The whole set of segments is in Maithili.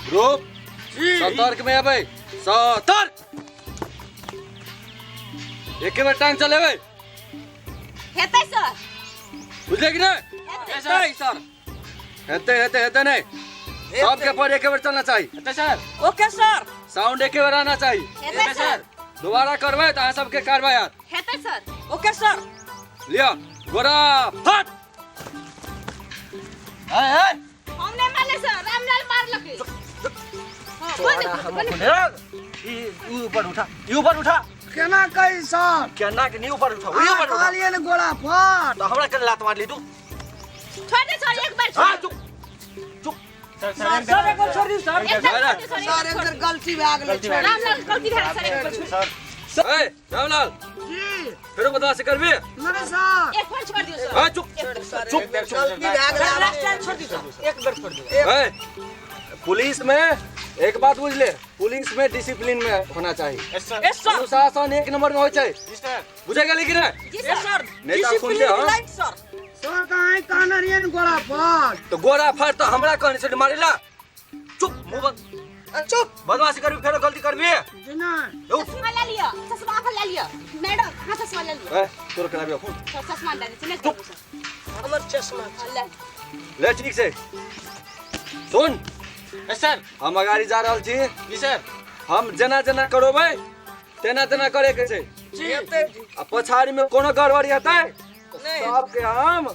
ग्रुप सतर्क में अबै सतर्क एके बेर टांग चलेबै हेतै सर बुझले कि नहि हेतै सर हेतै हेतै हेतै नहि सबके पर एके बेर चलना चाही हेतै सर ओके सर साउंड एके बेर आना चाही हेतै सर दोबारा करबै तऽ अहाँ सबके कार्रवाई हैत हेतै सर ओके सर लिअ गोरा फट है है हम नहि मारले सर रामलाल मारलकै हाँ, बंद तोरा करू, हम बंद अपन ई ई ऊपर उठा ई ऊपर उठा केना कही सर केना के नहीं ऊपर उठा ई अहाँ ऊपर उठा कहलियै ने गोला फट तो हमरा के लात मारली तू छोड़ दे सर एक बार हां छोड़ चुप चुप सर सर सर एक बार छोड़ दियौ सर एक बार छोड़ दे सर, एक सर बार छोड़ एकर दे। गलती भए गेलै गलती भए गेलै। रामलाल गलती भेल सर एक बार छोड़ सर ए रामलाल जी फेरो बदमाशी करबी नहीं सर एक बार छोड़ दियो सर हां चुप सर चुप एकर गलती भए सर गेलै लास्ट टाइम छोड़ दियौ सर एक बार छोड़ दियौ ए पुलिस में एक बात बुझ ले पुलिस में डिसिप्लिन में होना चाहिए यस सर यस सर अनुशासन एक नंबर में हो चाहिए जी सर बुझे गेली कि नहीं जी यस सर सर नेता सुनते डिसिप्लिन हो? लाइट सर सर तऽ अहीं कहने रहियै ने गोला फट तो गोरा फाड़ तो हमरा कहने से मारेला चुप मुंह बंद चुप बदमाशी करबी फेरो गलती करबी जी नहीं यौ चश्मा ले लियो चश्मा अहाँ ले लियो मैडम अहाँ चश्मा ले लियो ए तोर कराबी अखन सर चश्मा ले लै छी नहि करबै सर हमर चश्मा हाँ, ले ले ठीक से सुन यस सर हम अगाड़ी जा रहल छी जी सर हम जेना जेना करबै तेना तेना करे के छै जी आ पछाड़ी में कोनो गड़बड़ी हेतै तऽ नहि। सबके हम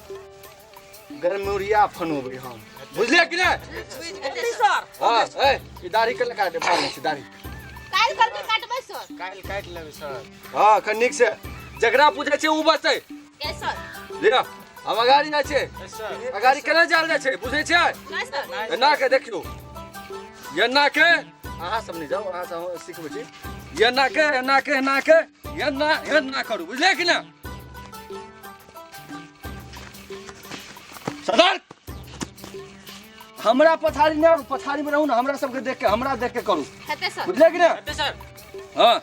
गरमुरिया फनोबै हम बुझलियै कि नहि हेतै सर हाँ ए ई दाढ़ी के काटे फाड़ छी दाढ़ी काल्हि करके काटबै सर काल्हि काटि लेबै सर हाँ एखन नीक से जकरा पूछै छै ओ बचतै यस सर लिअ हम अगाड़ी जाइ छियै यस सर अगाड़ी केना जायल जाइ छै बुझै छियै नहि सर एना के देखियौ एना के अहाँ सब नहि जाउ अहाँ सब हम सिखबै छी एना के एना के एना के एना एना करू बुझलियै कि नहि सदर हमरा पछाड़ी नहि पछाड़ी में रहू ने हमरा सबके देख के हमरा देख के करू हेतै सर बुझलियै कि नहि हेतै सर हाँ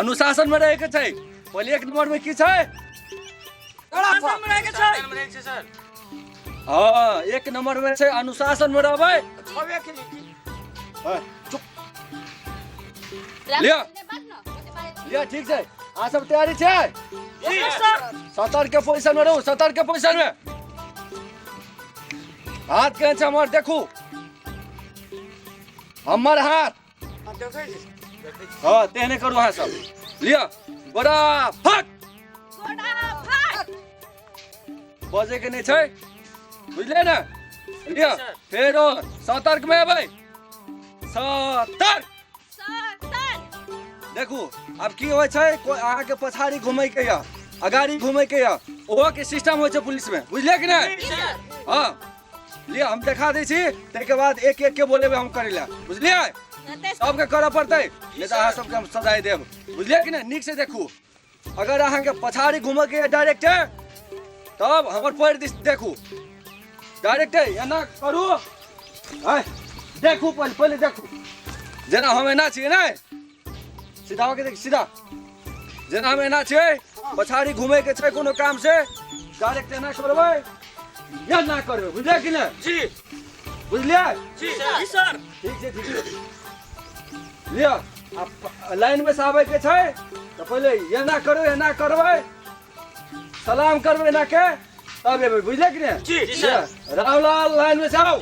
अनुशासन में रहे के छै पहिले एक नंबर में की छै अनुशासन में रहै के छै में रहै छै सर हाँ एक नंबर में छै अनुशासन में रहबै छबे के की हाँ, चुप रामलाल लिअ। ने बात न ओते बारे लिअ ठीक छै अहाँ सब तैयारी छै यस सर सतर के पोजीशन में रहू सतर के पोजीशन में हाथ केहन छै हमर देखू हमर हाथ देखै छी हाँ तेहने करू अहाँ सब लिअ बड़ा फट गोड़ा फाट बजे के नहि छै बुझलियै ने लिअ फेरो सतर्क में एबै सतर्क सतर्क देखू आब की होइ छै कोइ अहाँके पछाड़ी घुमैके यऽ अगाड़ी घुमैके यऽ ओहो के सिस्टम होइ छै पुलिस में बुझलियै कि नहि जी सर हाँ लिअ हम देखा दै छी ताहिके बाद एक एक के बोलेबै हम करै लए बुझलियै हेतै सर सबके करऽ पड़तै नहि तऽ अहाँ सबके हम सजाय देब बुझलियै कि नहि नीक से देखू अगर अहाँके पछाड़ी घूमऽके यऽ डायरेक्ट तब हमर पैर दिस देखू डायरेक्ट एना करू आय देखू पहिले पहिले देखू जेना हम एना छियै ने सीधा होके देख सीधा जेना हम एना छियै पछाड़ी घूमैके छै कोनो काम से डायरेक्ट एना करबै एना करबै बुझलियै कि नहि जी बुझलियै जी जी सर ठीक छै ठीक छै लिअ आ लाइनमे से आबैके छै तऽ पहिले एना करू एना करबै सलाम करबै एना के तब एबै बुझलियै कि नहि जी, जी, सर। लिअ, रामलाल लाइनमे से आउ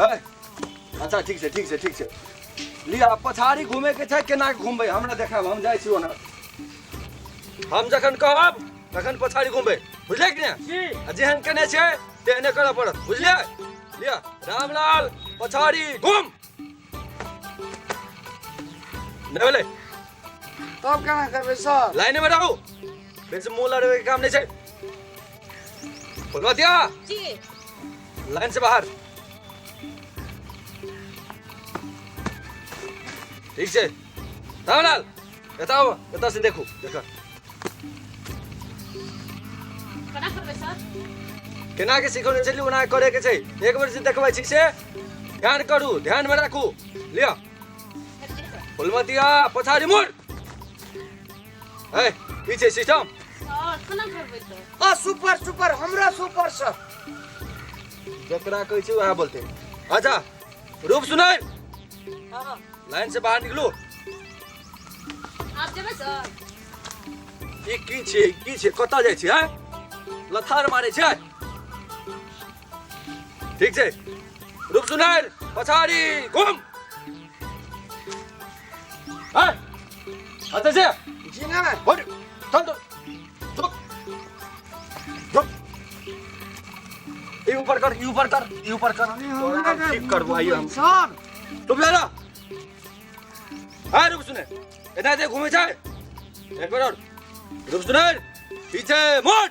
ए, अच्छा ठीक छै ठीक छै ठीक छै लिअ पछाड़ी घूमेके छै केना घूमबै हमरा देखाब हम जाइ छी ओना हम जखन कहब तखन पछाड़ी घूमबै बुझलियै कि नहि जी आ जेहन केने छै तेहने करऽ पड़त बुझलियै लिअ रामलाल पछाड़ी घूम नहि भेलै तब केना करबै सर लाइनमे रहू बेसी मुँह लड़बैके काम नहि छै फुलमतिया जी लाइन से बाहर ठीक छै रामलाल एतऽ आउ एतऽ से देखू देख केना करबै सर केना के सिखौने छलियै ओना करे के छै एक बेर जे देखबै छी से ध्यान करू ध्यान में राखू लिअ हेतै सर फुलमतिया पछाड़ी मुड़ ए की छै सिस्टम सर केना करबै सर आ सुपर सुपर हमरा सुपर सर जकरा कहै छै वएह बोलतै अच्छा रूप सुनाइ हाँ लाइन से बाहर निकलू। आब जेबै सर? ई की छियै, की छियै, कतऽ जाइ छियै? लथार मारै छै। ठीक छै, रूप सुनाइ पछाड़ी घुम। हाँ अच्छा से जी नहीं। हट, चल तो चुप चुप। ई ऊपर कर, ई ऊपर कर, ई ऊपर कर। तोरा हम ठीक करबो आइयो हम। सर चुप जा रहा। हाँ रूप सुने एना दे घूमे छै। एक बार और रूप सुने पीछे मोड़।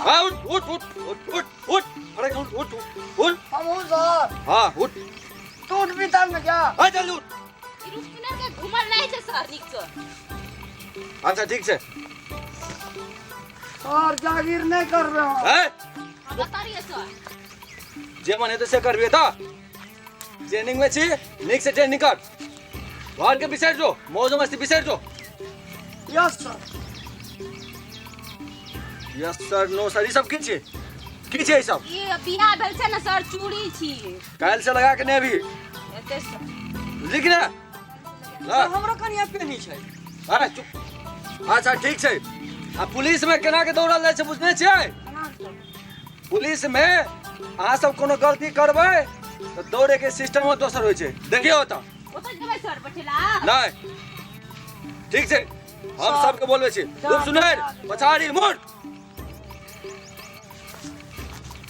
हाँ उठ उठ उठ उठ उठ उठ। अरे उठ उठ उठ। हम हूँ सर। हाँ उठ। तू उठ भी तब ना क्या? हाँ चल उठ। ई रूप सुने के घुमल नहीं छै सर नीक से। अच्छा ठीक छै। सर जागीर नहीं कर रहे हो। हैं? हम बता रहिए सर। जे मन हेतै से करबे त। ट्रेनिंग में छी, नीक से ट्रेनिंग कर। घर के बिसरि जो, मौज मस्ती बिसरि जो। Yes sir. Yes sir no sir ई सब की छै? की छै ई सब? ई बियाह भेल छै ने सर, चूड़ी छी। काल्हि से लगा के नहि अभी। एते सर। बुझली कि ना? ला। हमरो कनिया पेनी छै। अरे चुप। अच्छा ठीक छै। आ पुलिस में केना के दौड़ल जाइ छै बुझने छियै? पुलिस में अहाँ सब कोनो गलती करबै तऽ दौड़े के सिस्टम दोसर होइ छै। देखियौ ओतऽ। ओतऽ जेबै सर बैठेला? नहि ठीक छै, हम सबके बोलबै छी। रूप सुनैर पछाड़ी मोड़।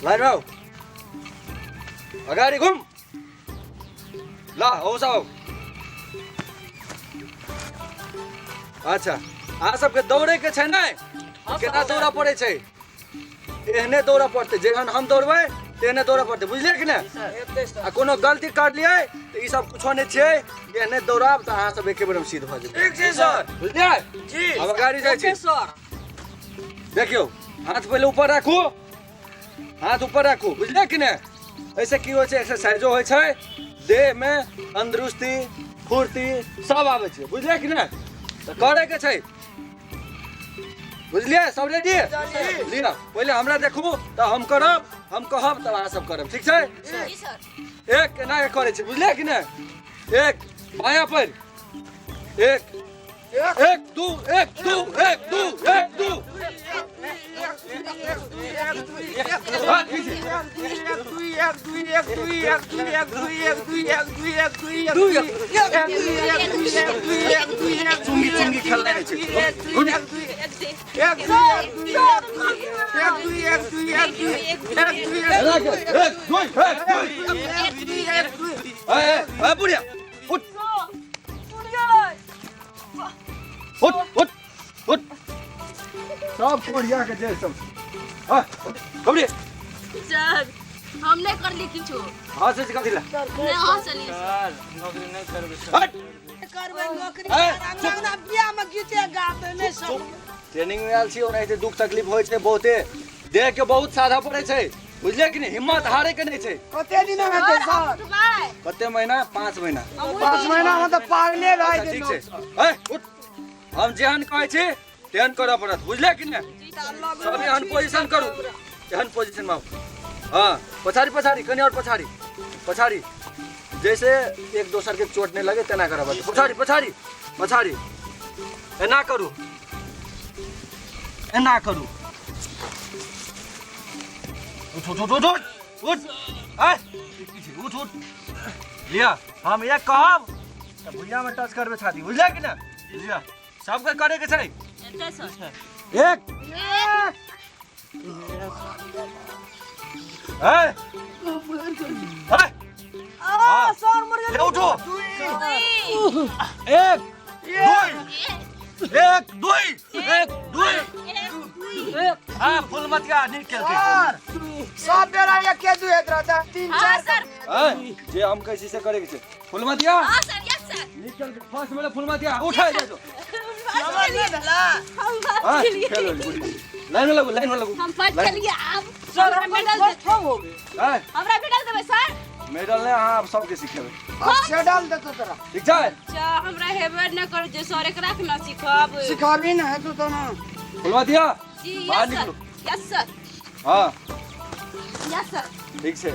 लाइन में आओ, अगाडि घुम। ला हो सब। अच्छा अहाँ सबके दौड़े के छै ने? केना दौड़ऽ पड़ै छै? एहने दौड़ऽ पड़तै, जेहन हम दौड़बै तेहने दौड़ऽ पड़तै, बुझलियै कि नहि? आ कोनो गलती करलियै तऽ ई सब कुछो नहि छियै, एहने दौड़ब तऽ अहाँ सब एके बेरमे सिद्ध भऽ जेबै। ठीक छै सर। बुझलियै? जी। अब अगाडि जाइ छी। सर देखियौ, हाथ पहिले ऊपर राखू, हाथ ऊपर राखू, बुझलियै कि नहि? एहिसँ की होइ छै, एक्सरसाइजो होइ छै, देहमे तंदुरुस्ती फुर्ती सब आबै छै, बुझलियै कि नहि? तऽ करैके छै, बुझलियै? सब रेडी? लिअ पहिले हमरा देखू तऽ हम करब, हम कहब तब अहाँ सब करब, ठीक छै? जी सर। एक एना के करै छै, बुझलियै कि नहि? एक बायाँ पैर, एक एक दू, एक दू, एक दू, एक दू। हाँ, ठीक छै। चुंगी चुंगी खेलनाइ होइ छै। एना के, एक दुई, एक दुई। ए, ए, ए, बुढ़िया, उठ। उठ, उठ, उठ। सब कोढ़िया के जे सब। हाँ, कबरी। सर हम नहीं करली किछो। हाँ से कथी ला? नहीं हाँ चलिए सर। नौकरी नहीं करबै सर। हट। करबै नौकरी। ए, अंगना बियाह में गीते गाबै नहि सब। ट्रेनिंग में आयल छी, ओनाहिते दुख तकलीफ होइ छै बहुते, देह के बहुत साधा पड़ै छै, बुझलियै कि नहि? हिम्मत हारे के नहि छै। कते दिन हेतै सर? कते महीना? 5 महीना। 5 महीना में तऽ पागले भए ठीक गेल। छै। ए उठ, हम जेहन कहै छी तेहन करऽ पड़त, बुझलियै कि नहि? सब एहन पोजीशन करू, एहन पोजीशन में आउ। हाँ पछाड़ी पछाड़ी, कनि और पछाड़ी पछाड़ी, जैसे एक दोसर के चोट नहीं लगे तेना करऽ पड़त। पछाड़ी पछाड़ी पछाड़ी, एना करू, एना करू। उठ उठ उठ उठ उठ, आय उठ उठ। लिअ, हम एक कहब तऽ भुइयाँ में टच करबै छाती, बुझलियै कि नहि? लिअ, सबके करे के छै। एक ए ए आ सर मर गेल। उठो। एक दुई, एक दुई, एक दुई। हाँ फुलमतिया नीक केलकै। सब बेरा एके दू होइत रहता, 3 4। सर जे हम कहै छी से करे के छै। फुलमतिया हां सर, यस सर। नीक केलकै, फर्स्ट में फुलमतिया उठा जाइ जो। हम खेलो लाइन में लगू, लाइन में लगू। हम फर्स्ट खेलिए अब सर हम मेडल फर्स्ट हो गए। हमरा मेडल देबै सर? मेडल नै, अहाँ आब सबके सिखेबै। अब मेडल देतो तोरा, ठीक छै? अच्छा हमरा हेबर न कर जे सर एकरा के न सिखब। सिखाबी न हेतौ तो ना। फुलमतिया जी बाहर यस सर, निकलू। Yes sir. हाँ Yes sir. ठीक छै,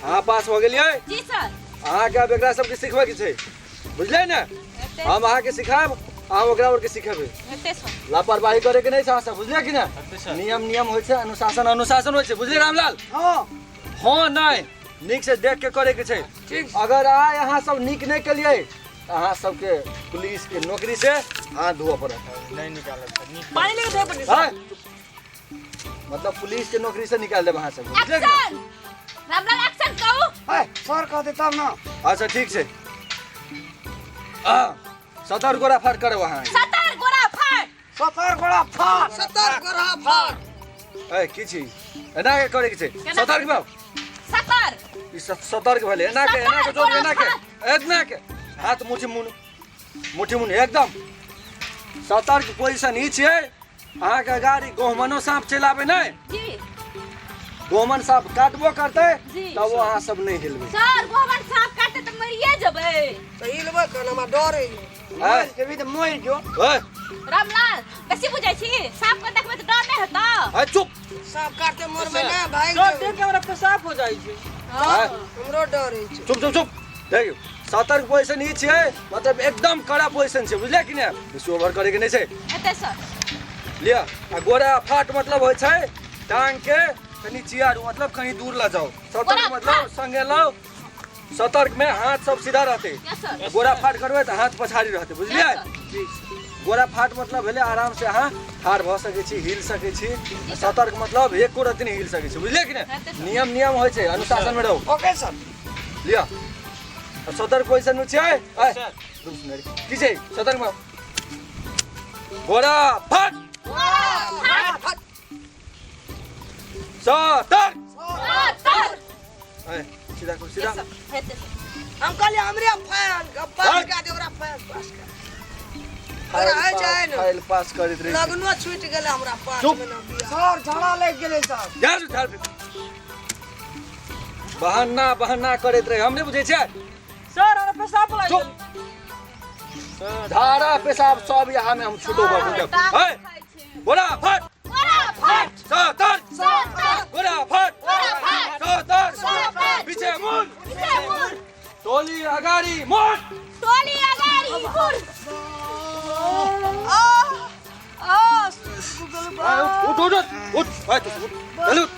अहाँ पास भऽ गेलियै। जी सर। अहाँके आब एकरा सबके सिखबैके छै, बुझलियै ने? हेतै। हम अहाँके सिखायब, अहाँ ओकरा आरके सिखेबै। हेतै सर। लापरवाही करे के नहि छै अहाँ सब, बुझलियै कि हेतै नहि? सर। नियम नियम होइ छै, अनुशासन अनुशासन होइ छै, बुझलियै रामलाल? हाँ। हाँ नहि, नीक से देख के करे के छै। ठीक। अगर आइ अहाँ सब नीक नहि केलियै तऽ अहाँ सबके पुलिस के नौकरी से हाथ धोअ पड़त। नहीं निकालब सर, नीक। पानी लेके धोए पड़तै सर। आँय? मतलब पुलिस के नौकरी से निकाल देब अहाँ सबके, बुझलियै कि नहि? एक्शन रामलाल, एक्शन कहू। है सर कहते तब ना। अच्छा ठीक छै। आ 70 गोरा फाट करब अहाँ। 70 गोरा फाट। 70 गोड़ा फाड़। 70 गोरा फाड़। ए की छी, एना के करे के छै? केना? सतर्क भाव। 70। ई सतर्क भेलै, एना के, एना के जोड़, एना के, एना के हाथ मुट्ठी मुन, मुट्ठी मुन, एकदम सतर्क पोजीशन ई छियै। अहाँके गाड़ी गहुमनो साँप चलि आबै नहि, जी, गहुमन साँप काटबो करतै जी। तब अहाँ सब नहि हिलबै। सर, गोबर साँप काटते तऽ मरिए जेबै। तऽ हिलबै केना, हमरा डर होइए। आँय? मरि जेबही तऽ मरि जो। ओए, रामलाल बेसी बुझै छी, साँप के देखबै तऽ डर नहि हेतौ? आँय, चुप। साँप काटते मरबै ने, भागि सर जेबै। देख के हमरा पेशाब हो जाइ छै। आँय? हमरो डर होइ छै। चुप चुप चुप। देखियौ, सतर्क पोजीशन ई छियै, मतलब एकदम कड़ा पोजीशन छै, बुझलियै कि नहि? बेसी ओवर करे के नहि छै। हेतै सर। लिअ, आ गोरा फाट मतलब होइ छै टांग के कनि चियारू, मतलब कहीं दूर लऽ जाउ। सतर्क गोरा मतलब फाट। संगे लाउ। सतर्क में हाथ सब सीधा रहतै। Yes sir. गोरा फाट करबै तऽ हाथ पछाड़ी रहतै, बुझलियै? Yes. गोरा फाट मतलब भेलै आराम से अहाँ ठाढ़ भऽ सकै छी, हिल सकै छी। सतर्क मतलब एको रत्ती नहि हिल सकै छी, बुझलियै कि नहि? हेतै सर। नियम नियम होइ छै, अनुशासन में रहू। Okay sir. लिअ, अब सतर्क पोजीशन में छियै? आय, सर। रुक सुनरी। की छै सतर्क में? गोरा फाट। गोरा फाट। सतर्क। सतर्क। आय, सीधा करू, सीधा। यस सर, हेतै सर। हम कहलियै हमरे फाइल पास हट। कए दे, ओकरा फाइल पास कए। फाइल ओकरा होइ पास, छै ने। फाइल पास करैत रहै छै। लगनो छूटि गेलै हमरा 5 चुप। महीना बियाह। सर झाड़ा लागि गेलै सर। जा झाड़ फेंक। बहाना बहाना करैत रहे, हम नहि बुझै छियै। सर हमरा पेशाब लागि चुप। गेल। धारा पेशाब सब यहाँ में हम छूटो सर, बबू टांग है। दुखाइ छै। गोरा फट। गोरा फाट। सतर्क। सतर्क। गोरा फट। गोरा फाट। सतर्क। सतर्क। पीछे मुड़। पीछे मुड़। टोली अगाड़ी मुड़। टोली अगाड़ी मुड़। आ आ आय, उठ उठ उठ उठ, आय तू उठ, चल उठ,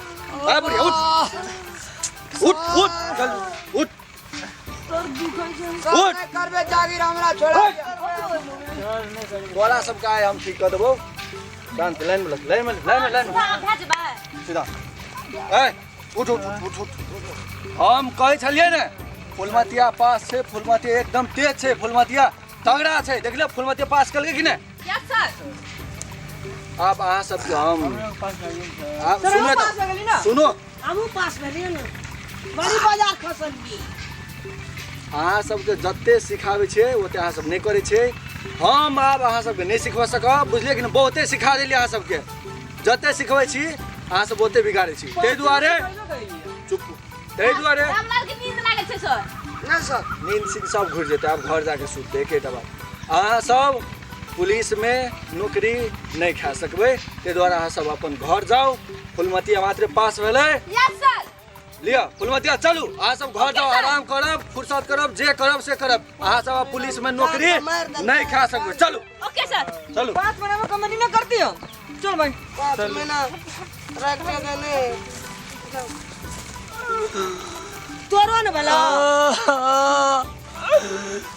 आय बुढ़िया उठ उठ उठ, चल उठ। सर दुखै छै। सर उठ। नहि करबै जागीर, हमरा छोड़ा। उठ। तोरा सबके आइ हम ठीक कऽ देबौ। शांत, लाइन में लग, लाइन में, लाइन में, लाइन में। सीधा भए जेबै। सीधा। ए उठ उठ उठ उठ उठ। हम कहै छलियै ने फुलमतिया पास छै, फुलमतिया एकदम तेज छै, फुलमतिया तगड़ा छै। देखलियै फुलमतिया पास केलकै कि नहि? Yes sir. आब अहाँ सबके हम पास भए गेल सर। आब सर सुनो हमहूँ पास तऽ भए गेली ना। सुनो, हमहूँ पास भेलियै ने, बड़ी बाजार खसलियै। अहाँ सबके जते सिखाबै छियै ओते अहाँ सब नहि करै छियै। हम आब अहाँ सबके नहि सिखबऽ सकब, बुझलियै कि नहि? बहुते सिखा देलियै अहाँ सबके, जते सिखबै छी अहाँ सब ओते बिगाड़ै छी, ताहि दुआरे चुप, ताहि दुआरे। रामलाल के नींद लागल छै सर। नहि सर। नींद सींद सब घुरि जेतै, आब घर जाके सुततै। एकेटा बात, अहाँ सब पुलिसमे नौकरी नहि खा सकबै, ताहि दुआरे अहाँ सब अपन घर जाउ। फुलमतिया मात्र पास भेलै। Yes sir. लिअ फुलमतिया, चलू अहाँ सब घर जाउ, आराम करब, फुर्सत करब, जे करब से करब। अहाँ सब आब पुलिसमे नौकरी नहि खा सकबै, चलू। Okay sir. चलू। 5 महीना में कमेटी ना करती हम। चल भाई। 5 महीना रख देने तोरो ने भला।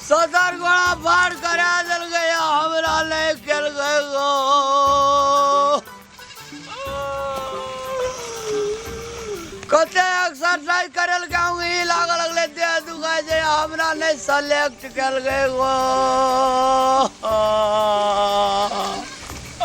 70 गोड़ा फाड़ करा देल गया, हमरा नहि केल गए गो। कते एक्सरसाइज करल के अंगही लागल लगले, देह दुखाइ छै, हमरा नहि सेलेक्ट कयल गए गो।